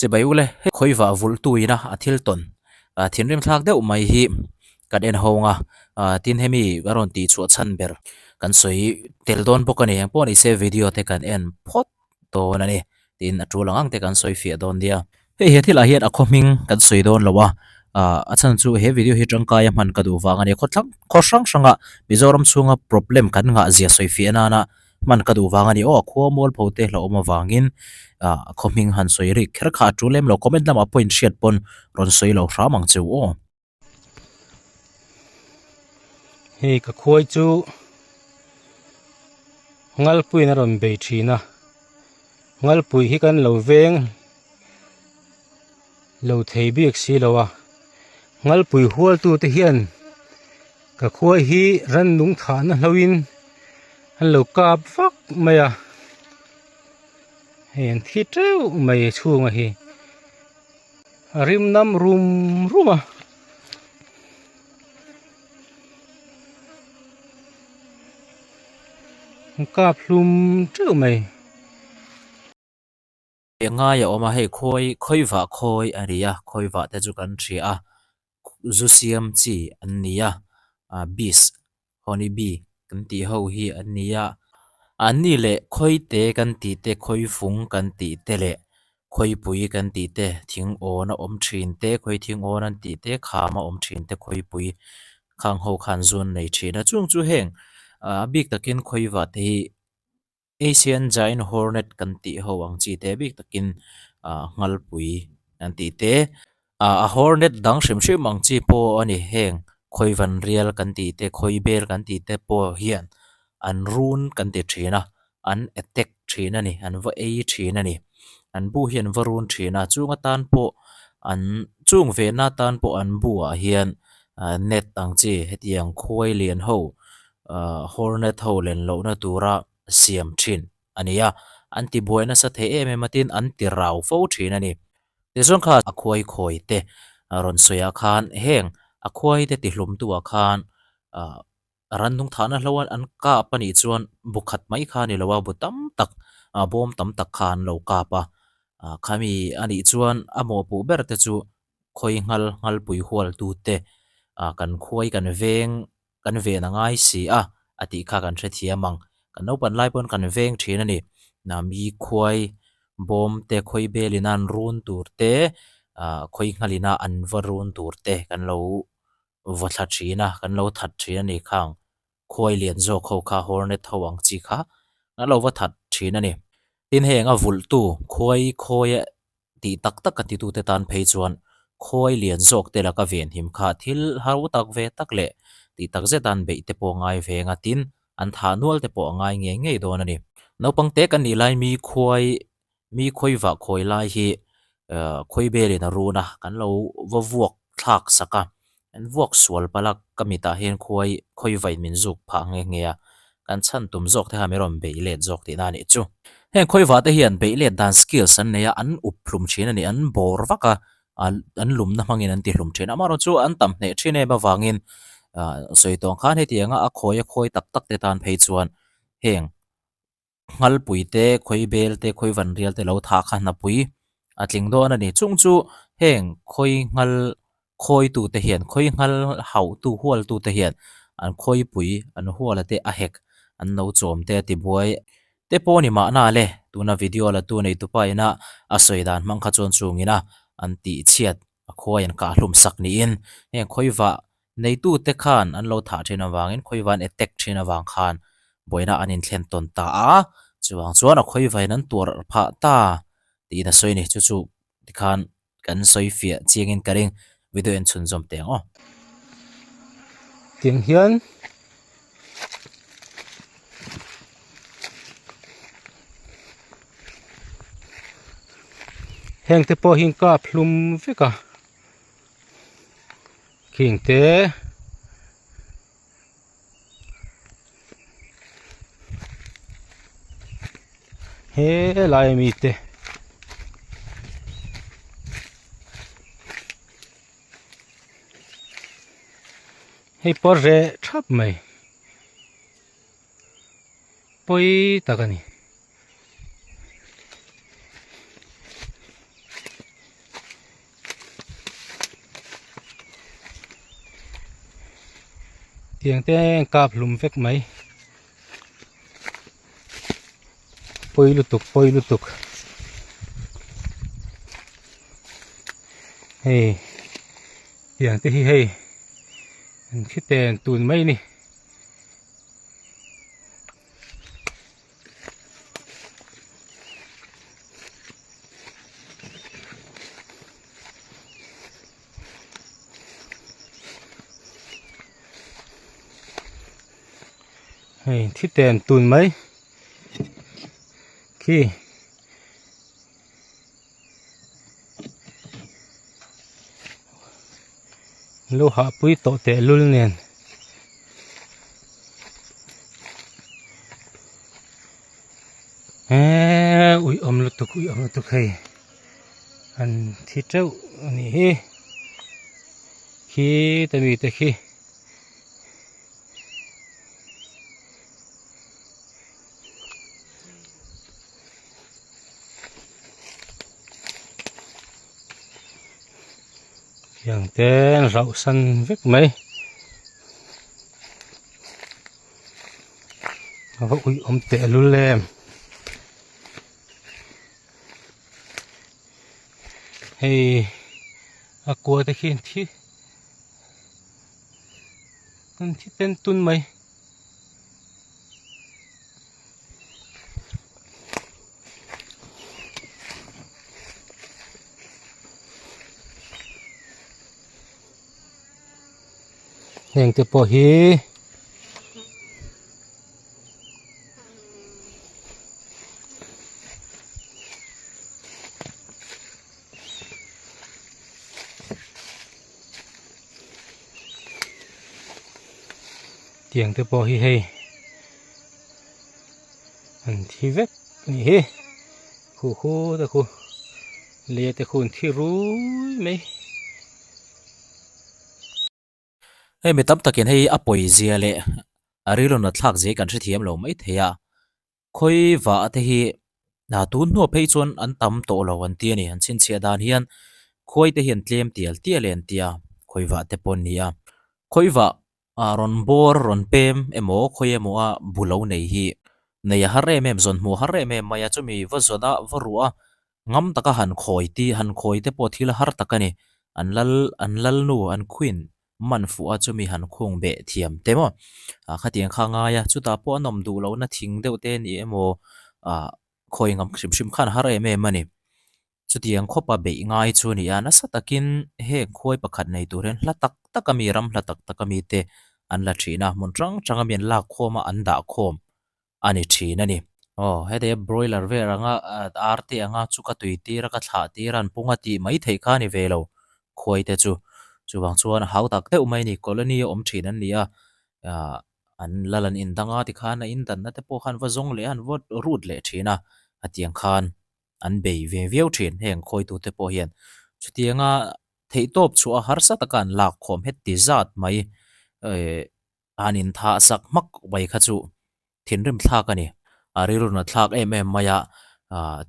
Chibai ule, hei khawivah vulh tu ina a thil tawn thinrim thlak deuh mai hi kan en hawng a, tin hemi a rawn tih chhuah chhan ber kan sawi tel dawn bawk a ni. Engpawh ni se video te kan en phawt dawn a ni. Tin a tul ang ang te kan sawi fiah dawn nia. Hei he thilah hian a khaw hming kan sawi dawn lo a, a chhan chu he video hi tangkaia hman ka duh vang a ni. Khawthlang khaw hrang hranga Mizoram chhunga problem kan ngah zia sawi fiah nana hman ka duh vang a ni aw, a khua mualpho te hlauhawm avangin ah a khaw hming han sawi rik kher kha a tul lem lo, comment lamah pawh in hriat pawn rawn sawi lo hram ang cheu aw. Hei ka khuai chu Ngalpuiin a rawn bei thin a, Ngalpui hi kan lo veng lo thei bik si lo a, Ngalpui hual tu te hian ka khuai hi rannung thahna hloin an lo kap vak mai a, hei an thi teuh mai chhunga hi a rim nam rum rum a. An kap hlum teuh mai. Ngai a awm a, hei khawi khawi vah khawi a ni a, khawi vah te chu kan hria a, zu siam chi an ni a, ah bees honey bee kan tih ho hi an ni a, an ni leh khawi te kan tih te khawi fung kan tih te leh khawipui kan tih te thing awn a awm thin te khawi thing awn an tih te kham a awm thin te khawipui khang ho khan zu an nei thin a chung chu heng ah a bik takin khawi vah te hi. Asian Giant Hornet kan tih ho ang chi te bik takin ah nghalpui an tih te ah a hornet dang hrim hrim ang chi pawh a ni heng khawivan rial kan tih te khawi bel kan tih te pawh hian an run kan ti thin a an attack thin a ni an va ei thin a ni an bu hi an va run thin a chung atan pawh an chung vehna atan pawh an bu ah hian ah net ang chi hetiang khuai lian ho ah hornet ho len lohna tura siam thin a ni a, an ti buai nasa thei em em a tin an ti rau fo thin a ni. Tichuan kha a khuai khawi te rawn sawi ah khan heng a khuai te ti hlum tu ah khan ah rannung thahna hlo an kap a nih chuan bu khat mai kha a ni lo a, bu tam tak ah bawm tam tak kha an lo kap a, ah khami a nih chuan a mawhpuh ber te chu khawi nghal nghalpui hual tu te ah kan khuai kan veng kan ven a ngai si a, a tih kha kan hrethiam ang. Kan naupan lai pawn kan veng thin a ni. Na mi khuai bawm te, khawi belin a an run tur te, ah khawi nghalin a an va run tur te kan lo vaw thla thin a, kan lo that thin a ni khang. Khuai lian zawk ho kha, hornet ho ang chi kha kan lo va that thin a ni. Tin heng a vulhtu khuai khawi a tih tak tak a titute tan phei chuan khawi lian zawk te laka venhim kha thil hau tak ve tak leh tih tak zet an beih te pawh a ngai ve anga tin an thah nual te pawh a ngai ngei ngei dawn a ni. Naupang te kan nih lai mi khuai mi khawi vah khawi lai hi khawi belin a run a kan lo va vuak thlak sak a An vuak sual palh a, ka mitah hian khuai khawi vain min zuk phah nghe nghe a, kan chhan tum zawk te kha min rawn beih let zawk tihna a nih chu. Heng khawi vah te hian beih let dan skills an nei a, an up hlum thin a ni, an bawr vak a, an lumna hmangin an ti hlum thin a, amaherawhchu chu an tam hneh thin em avangin sawi tawng khan hetianga a khawi a khawi tak tak te tan phei chuan heng Nghalpui te, khawi bel te, khawi vanrial te lo thah kha hnapui a tling dawn a ni. Chung chu heng khawi nghal khawitu te hian, khawi nghal hauhtu, hualtu te hian an khawipui, an huala te a hek, an lo chawm te a ti buai te pawh a ni mahna le. Tuna video la tu nei tupa ina a sawi dan hmang kha chuan chungina an tihchhiat a khuai an kah hlum sak niin heng khawi vah Neitute khan an lo thah thin avangin khawivain attack thin avang khan buaina an inthlen tawn ta a, chuvang chuan a khawivain an tuar phah ta tiin a sawi a ni. Chu chu tikhan kan sawi fiah chiangin ka ring video en chhunzawm teh ang aw. Tiang hian heng te pawh hi an kap hlum vek a. Khing te he lai ami te hei pawh reh thap mai pawi tak a ni. Tiang te an kap hlum vek mai. Pawi lutuk pawi lutuk. Hei tiang te hi hei an thi ten tun mai a ni. Hei thi ten tun mai khi lo hahpui tawh tehlul nen. Eee ui awm lutuk ui awm lutuk hei an thi teuh a nih hi khi ta mite khi. Tiang te an rauh san vek mai a va ui awm teh lul em hei a kua te khi an thi an thi ten tun mai. Heng te pawh hi tiang te pawh hi hei an thi vek a nih hi khu khu te khu lei te khu an thi rui mai. Hei mi tam takin hei a pawi zia leh a rilru nat thlak zia hi kan hrethiam lo mai thei a. Khawi vah te hi hna tun hnuah phei chuan an tam tawh lo an ti a ni. An chhinchhiah dan hian khuai te hian tlem tial tial e an ti a, khawi vah te pawh an ni a. Khawi vah ah rawn bawr rawn pem emaw khawi emaw a bu lo nei hi nei a har em em zawn hmuh a har em em mai a, chumi va zawn a va ruh a ngam taka han khawi ti han khawi te pawh thil har tak a ni. An lal an lalnu an queen man fuh a chumi han khung beh thiam te maw ah khatiang kha a ngai a chutah pawh a nawm duh lohna thing deuh te ni emaw ah khawi ngam hrim hrim khan a har em em a ni chutiang khawpa beih ngai chu a ni a nasa takin heng khuai pakhat nei tur hian hla tak tak a mi ram hla tak tak a mi te an la thin a hmun hrang hrang a mi an lak khawm a an dah khawm a ni thin a ni. Aw, hete broiler vel anga ar te anga chu ka tui tir a, ka thlah tir a, an pung a tih mai theih kha a ni ve lo khuai te chu. Chuvang chuan a hau tak deuh mai a ni, colony a awm thin an ni a, ah an lal an indang a tikhan a indanna te pawh khan va zawng leh a, an va rut leh thin a, hetiang khan an bei ve viau thin heng khawitute pawh hian. Chutianga theihtawp chhuah a harsa taka an lak khawm heti zat mai eh Han inthah sak hmak mai kha chu thinrim thlak a ni. A rilru na thlak em em mai a,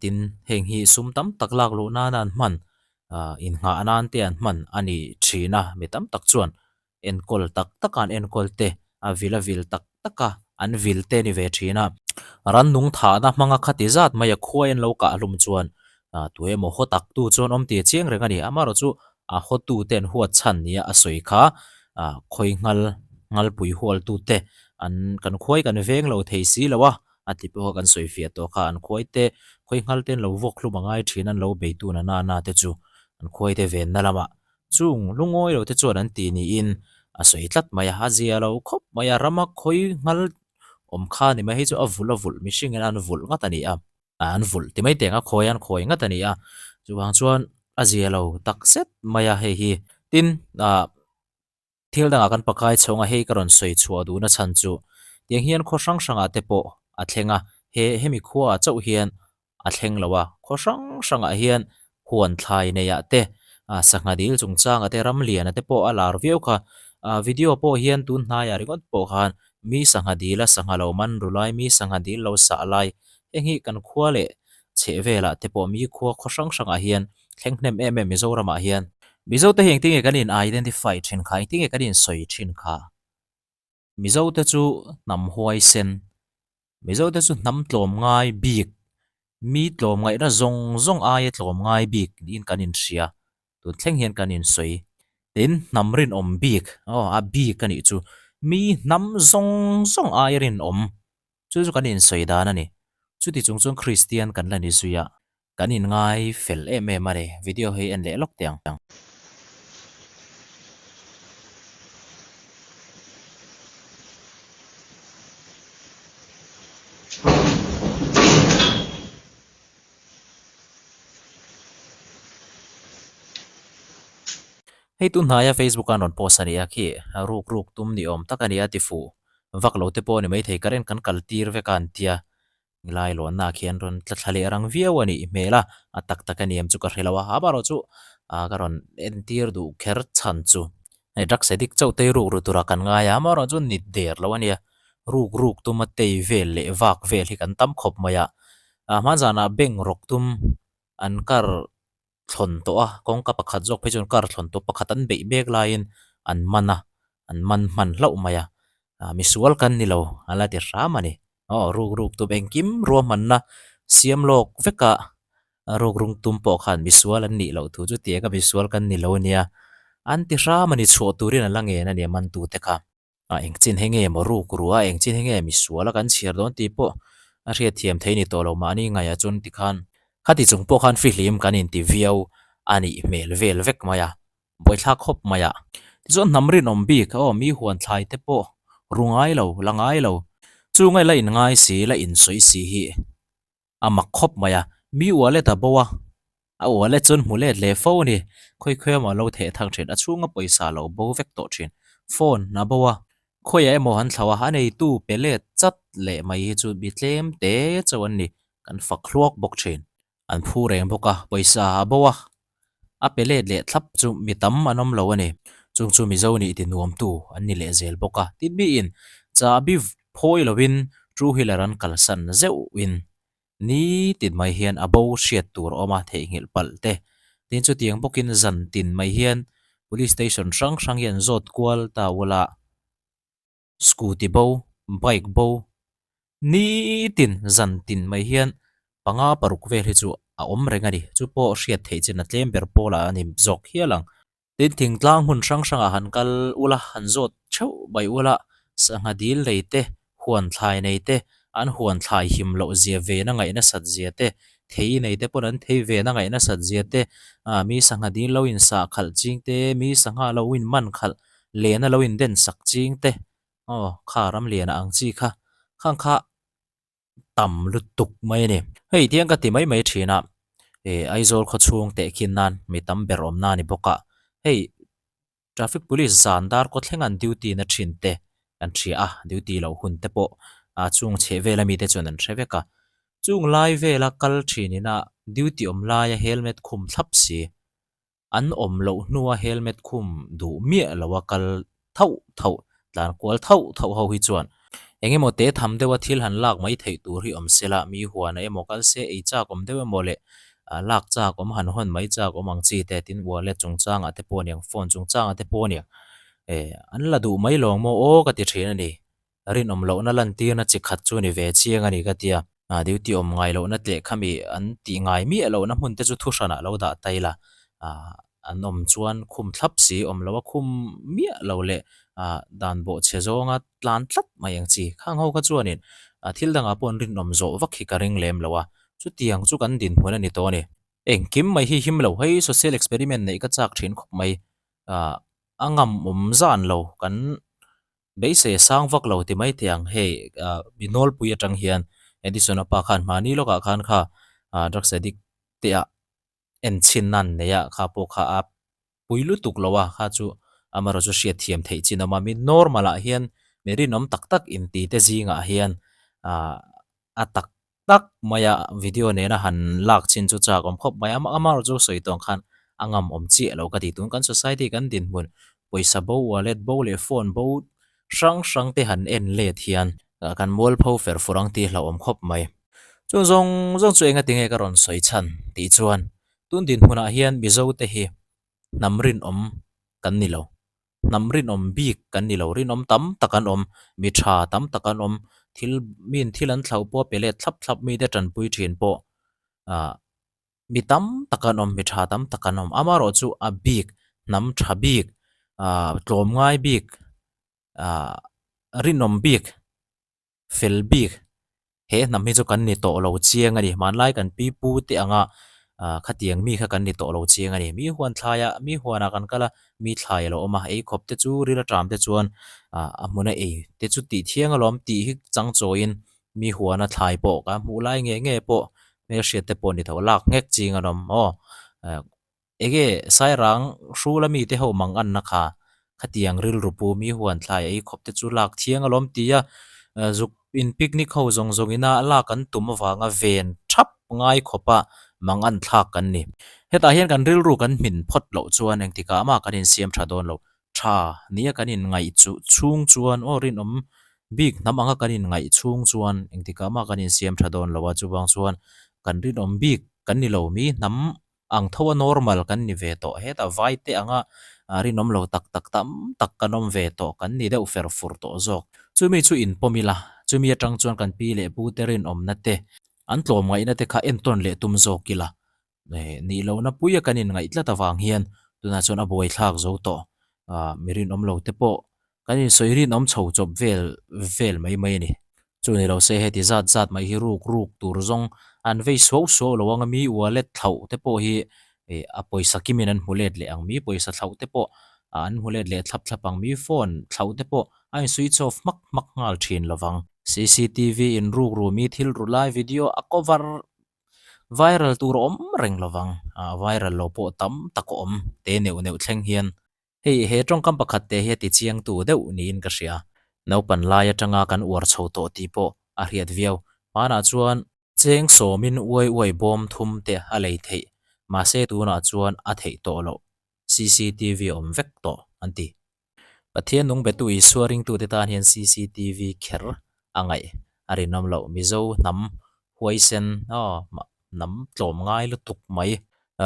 tin heng hi sum tam tak lak luh nana an hman, innghah nan te an hman a ni thin a, mi tam tak chuan enkawl tak taka an enkawl te, a vil a vil tak taka an vil te a ni ve thin a. Rannung thahna hmanga khati zat mai a khuai an lo kah hlum chuan tu emaw haw tak tu chuan awm tih a chiang reng a ni. Amaherawhchu a hawtu te an huat chhan nia a sawi kha ah khawi nghal nghalpui hual tu te an kan khuai kan veng lo thei si lo a a ti pawh kan sawi fiah tawh kha an khuai te khawi nghal te an lo vawk hlum a ngai thin an lo bei tun a nana te chu an khuai te venna lamah chung lungawi lo te chuan an ti niin a sawi tlat mai a a zia lo khawp mai a rama khawi nghal awm kha ni mai hei chu a vulh a vulh mihring in an vulh ngat a ni a. An vulh ti mai teng a, khawi an khawi ngat a ni a, chuvang chuan a zia lo tak zet mai a hei hi. Tin, ah thil dangah kan pakai chhawng a, hei ka rawn sawi chhuah duhna chhan chu tiang hian khaw hrang hrangah te pawh a thleng a, he hemi khuaah chauh hian a thleng lo a, khaw hrang hrangah hian huan thlai neiah te, ah sangha dil chungchangah te, ram liana te pawh a lar viau kha. Ah video pawh hian tun hnaiah ringawt pawh khan mi sangha dila sangha lo man ru lai, mi sangha dil lo sah lai Heng hi kan khua leh chheh velah te pawh mi khua khaw hrang hrangah hian thleng hnem em em Mizoramah hian. Mizote hi engtinge kan in identify thin kha, engtinge kan in sawi thin kha? Mizote chu hnam huaisen, Mizote chu hnam tlawm ngai bik, mi tlawm ngaihna zawng zawng aia tlawm ngai bik niin kan inhria. Tun thleng hian kan insawi. Tin, hnam rinawm bik, aw a bik a nih chu, mi hnam zawng zawng aia rinawm chu chu kan insawi dan a ni. Chuti chung chuan Kristian kan la ni zui a, Kan inngai fel em em a ni. Video hi en leh lawk teh ang. Hei tun hnaia Facebook a an rawn post a ni a khi ruk ruk tum ni awm tak a ni a ti fuh vak lo te pawh a ni maithei current kan kal tir vek a an tia. Nilai lawnna khian rawn tla thla leh rang viau a nih hmel a, a tak tak a ni em chu ka hre lo a, amaherawh chu ah ka rawn entir duh kher chhan chu hei drugs addict chauh tei ruk ru tura kan ngai a, amaherawh chu nit der lo a nia, ruk ruk tuma tei vel leh vak vel hi kan tam khawp mai a, ah hmanzanah bank rawk tum an kar thlawn tawh a, kawngka pakhat zawk phei chuan car thlawn tawh pakhat an beih mek laiin an man a, an man hman hlauh mai a, ah misual kan ni lo a la ti hram a ni. Aw ruk ruk tum engkim ruahmanna siam lawk vek a, ruk rung tum pawh khan misual an nih loh thu chu tiang a misual kan ni lo ania, an ti hram a ni chhuah turin a la ngen a ni a mantute kha. A eng chin hi nge maw ruk ru a, eng chin hi nge misual a kan chhiar dawn tih pawh a hriatthiam thei ni tawh lo mahni ngaihah chuan tikhan khati chung pawh khan fihlim kan inti viau a nih hmel vel vek mai a, buaithlak khawp mai a. Tichuan hnam rinawm bik aw mi huan thlai te pawh ru ngai lo, la ngai lo, chu ngai la inngai si, la insawi si hi A mak khawp mai a, mi wallet a bo a, a wallet chuan hmu let leh fo a ni. Khawi khawi emaw a lo theh thak thin, a chhunga pawisa a lo bo vek tawh thin. Phone a bo a, khawiah emaw an thlau a, a neitu pe let chat leh mai hi chu mi tlem te chauh an ni, kan fak hluak bawk thin. An phu reng bawk a, pawisa a bo a, a pe let leh thlap chu mi tam an awm lo a ni. Chung chu Mizo nih ti nuamtu an ni leh zel bawk a. Tin miin chahbi phawi lovin two wheeler an kalsan zeuhin nitin mai hian a bo hriat tur a awm a, theihnghilh palh te. Tin chutiang bawkin zan tin mai hian police station hrang hrang hian zawt kual ta ula. Scooty bo, bike bo, nitin zan tin mai hian panga paruk vel hi chu a awm reng a ni. Chu pawh hriat theih chin a tlem ber pawlah a ni zawk hial ang. Tin thingtlang hmun hrang hrangah han kal ula, han zawt theuh mai ula, sangha dil nei te, huan thlai nei te, an huan thlai him loh zia ve na ngaih nasat zia te, thei nei te pawn an thei ve na ngaih nasat zia te, ah mi sangha dil lo insah khalh ching te, mi sangha lo inman khalh Lena lo inden sak ching te, aw kha ram liana ang chi kha, khang kha tam lutuk mai a ni. Hei tiang ka ti mai mai thin a, eh Aizawl khaw chhung teh khin nan mi tam ber awm na a ni bawk a, hei traffic police zan dar kaw thleng an duty na thin te kan hria a, duty loh hun te pawh a chung chheh vel ami te chuan an hre vek a, chung lai vela kal thin ina duty awm laia helmet khum thlap si. An awm loh hnua helmet khum duh miah loa kal thauh thauh, tlan kual thauh thauh ho hi chuan eng emaw te tham deuha thil han lak mai theih tur hi awm se la, mi huana emaw kal se ei chak awm deuh emaw leh lak chak awm han hawn mai chak awm ang chi te, tin wallet chungchangah te pawh a niang, phone chungchangah te pawh a niang, eh an la duh mai lawng maw aw ka ti thin a ni. Rinawm lohna lantirna chi khat chu ni ve chiang a ni ka tia. Duty awm ngai lohna tleh kha mi an tih ngai miah lohna hmun te chu thu hranah lo dah ta ila. An awm chuan khum thlap si awm lo a khum miah lo leh dan bawh chhe zawnga tlan tlat mai ang chi. Khang ho kha chuanin thil dangah pawh an rinawm zawh vak hi ka ring lem lo a. Chutiang chu kan dinhmun a ni tawh a ni. Engkim mai hi him lo hei social experiment neih ka chak thin khawp mai. A ngam awm zan lo kan Beisei a sang vak lo ti mai teh ang, hei mi nawlpui atang hian Edison-a pa khan hmani lawkah khan kha drugs addict te ah enchhin nan nei a, kha pawh kha a pui lutuk lo a, kha chu amaherawh chu hriat thiam theih chin a awm a, mi normal ah hian mi rinawm tak tak inti te zingah hian a tak tak mai a, video nena han lak chin chu chak awm khawp mai a, amaherawh chu sawi tawng khan a ngam awm chiah lo ka ti tun kan society kan dinhmun pawisa bo wallet bo leh phone bo hrang hrang te han en let hian kan mualpho fer fur ang tih hlauhawm khawp mai. Chung zawng zawng chu enga tinge ka rawn sawi chhan tih chuan tun dinhmunah hian Mizo te hi hnam rinawm kan ni lo. Hnam rinawm bik kan ni lo, rinawm tam tak an awm, mi tha tam tak an awm, thil miin thil an thlauh pawh pe let thlap thlap mite tanpui thin pawh ah mi tam tak an awm, mi tha tam tak an awm. Amaherawhchu a bik, hnam tha bik, ah tlawmngai bik, ah rinawm bik. fel bik he hnam hi chu kan ni tawh lo chiang a ni hmanlai kan pi pu te anga ah khatiang mi kha kan ni tawh lo chiang a ni mi huan thlaiah mi huanah kan kal a mi thlai a lo awm a ei khawp te chu ril aṭam te chuan ah a hmuna ei te chu tih thiang alawm tih hi chang chawiin mi huana thlai pawh kan hmuh lai ngei ngei pawh hmelhriat te pawh ni tho lak nghek ching an awm aw eh. Enge Sairang hrul ami te ho mang anna kha khatiang rilru pu mi huan thlai ei khawp te chu lak thiang alawm ti a, zuk in picnic ho zawng zawng ina lak an tum avanga ven thap ngai khawpa mang an thlak kan ni. Hetah hian kan rilru kan hmin phawt loh chuan engtikah mah kan insiam tha dawn lo. Tha nia kan inngaih chu chhung chuan aw rinawm bik hnam anga kan inngaih chhung chuan engtikah mah kan insiam tha dawn lo a, chuvang chuan kan rinawm bik kan ni lo mi hnam ang tho a normal kan ni ve tawh hetah vai te anga rinawm lo tak tak tam tak kan awm ve tawh kan ni deuh fer fur tawh zawk. Chumi chu inpawm ila, chumi atang chuan kan pi leh pu te rinawmna te an tlawmngaihna te kha entawn leh tum zawk ila nih lohna puia kan inngaih tlat avang hian tunah chuan a buaithlak zo tawh mi rinawm lo te pawh Kan insawi rinawm chho chawp vel vel mai mai a ni. Chu ni lo se heti zat zat mai hi ruk ruk tur zawng an vei suau suau lo ang a, mi wallet thlauh te pawh hi a pawisa kimin an hmu let leh ang, mi pawisa thlauh te pawh an hmu let leh thlap thlap ang, mi phone thlauh te pawh a in switch off hmak hmak nghal thin lo vang. Cctv in ruk ru mi thil ru lai video a cover viral tur a awm reng lo vang, viral lo pawh tam tak a awm te neuh neuh thleng hian. Hei he tawngkam pakhat te hi a ti chiangtu deuh niin ka hria. Naupan lai atanga kan uar chho tawh tih pawh a hriat viau. Hmanah chuan cheng sawmin uai uai bawm thum te a lei theih, mahse tunah chuan a theih tawh loh. Cctv a awm vek tawh an ti. Pathian nung betu Isua ringtute tan hian cctv kher a ngaih a rinawm loh. Mizo hnam huaisen aw hnam tlawm ngai lutuk mai,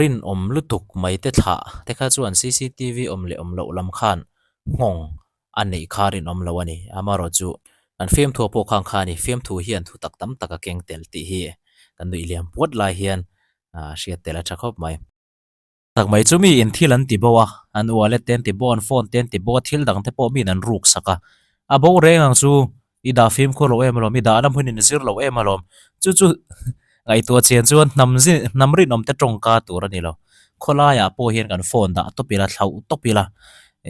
rinawm lutuk mai te thlah te kha chuan cctv awm leh awm loh lam khan nghawng a neih kha rinawm lo a ni. Amaherawhchu kan fiamthu pawh khang kha a ni, fiamthu hian thu tak tam tak a keng tel tih hi kan nuih liam puat lai hian hriat tel a tha khawp mai. Tak mai chu mi in thil an ti bo a, an wallet te an ti bo a, an phone te an ti bo a, thil dang te pawh miin an ruk sak a. A bo reng ang chu i dah fimkhur lo em alawm, i dahna hmunin i zir lo em alawm. Chu chu ngaihtuah chian chuan hnam zin hnam rinawm te tawngka tur a ni lo. Khawlaiah pawh hian kan phone dah tawp ila, thlauh tawp ila,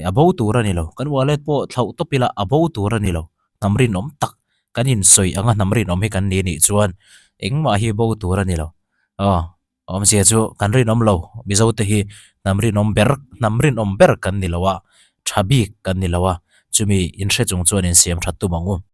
a bo tur a ni lo. Kan wallet pawh thlauh tawp ila, a bo tur a ni lo. Hnam rinawm tak kan insawi anga hnam rinawm hi kan ni nih chuan engmah hi bo tur a ni lo. Aw. Awmzia chu kan rinawm lo, Mizo te hi hnam rinawm ber, hnam rinawm ber kan ni lo a, tha bik kan ni lo a, chumi inhre chung chuan insiam that tum ang u.